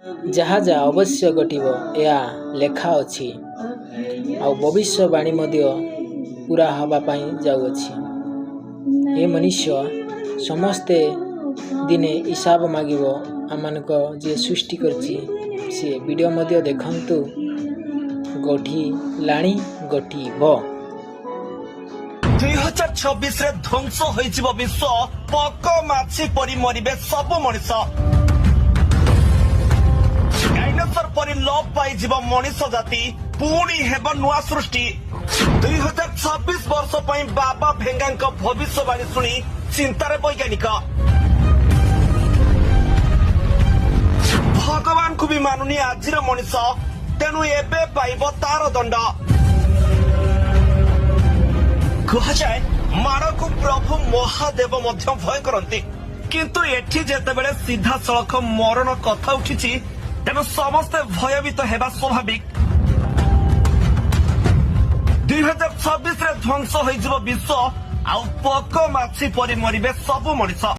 ଯାହା ଯାହା ଅବଶ୍ୟ ଘଟିବ, ଏହା ଲେଖା ଅଛି। ଆଉ ଭବିଷ୍ୟବାଣୀ ମଧ୍ୟ ପୁରା ହେବା ପାଇଁ ଯାଉଅଛି। ଏ ମନୁଷ୍ୟ ସମସ୍ତେ ଦିନେ ହିସାବ ମାଗିବ ଆମମାନଙ୍କ ଯିଏ ସୃଷ୍ଟି କରିଛି ସିଏ। ଭିଡ଼ିଓ ମଧ୍ୟ ଦେଖନ୍ତୁ, ଘଟିଲାଣି, ଘଟିବ। 2026ରେ ଧ୍ୱଂସ ହୋଇଯିବ ବିଶ୍ୱ, ପୋକ ମାଛି ପରି ମରିବେ ସବୁ ମଣିଷ, ଡାଇନୋସର ପରି ଲୋପ ପାଇଯିବ ମଣିଷ ଜାତି, ପୁଣି ହେବ ନୂଆ ସୃଷ୍ଟି। 2026 ବର୍ଷ ପାଇଁ ବାବା ଭେଙ୍ଗାଙ୍କ ଭବିଷ୍ୟବାଣୀ ଶୁଣି ଚିନ୍ତାରେ ବୈଜ୍ଞାନିକ। ଭଗବାନଙ୍କୁ ବି ମାନୁନି ଆଜିର ମଣିଷ, ତେଣୁ ଏବେ ପାଇବ ତାର ଦଣ୍ଡ। କୁହାଯାଏ ମାଡ଼କୁ ପ୍ରଭୁ ମହାଦେବ ମଧ୍ୟ ଭୟ କରନ୍ତି, କିନ୍ତୁ ଏଠି ଯେତେବେଳେ ସିଧାସଳଖ ମରଣ କଥା ଉଠିଛି, ତେଣୁ ସମସ୍ତେ ଭୟଭୀତ ହେବା ସ୍ୱାଭାବିକ। 2026ରେ ଧ୍ୱଂସ ହୋଇଯିବ ବିଶ୍ୱ, ଆଉ ପୋକ ମାଛି ପରି ମରିବେ ସବୁ ମଣିଷ।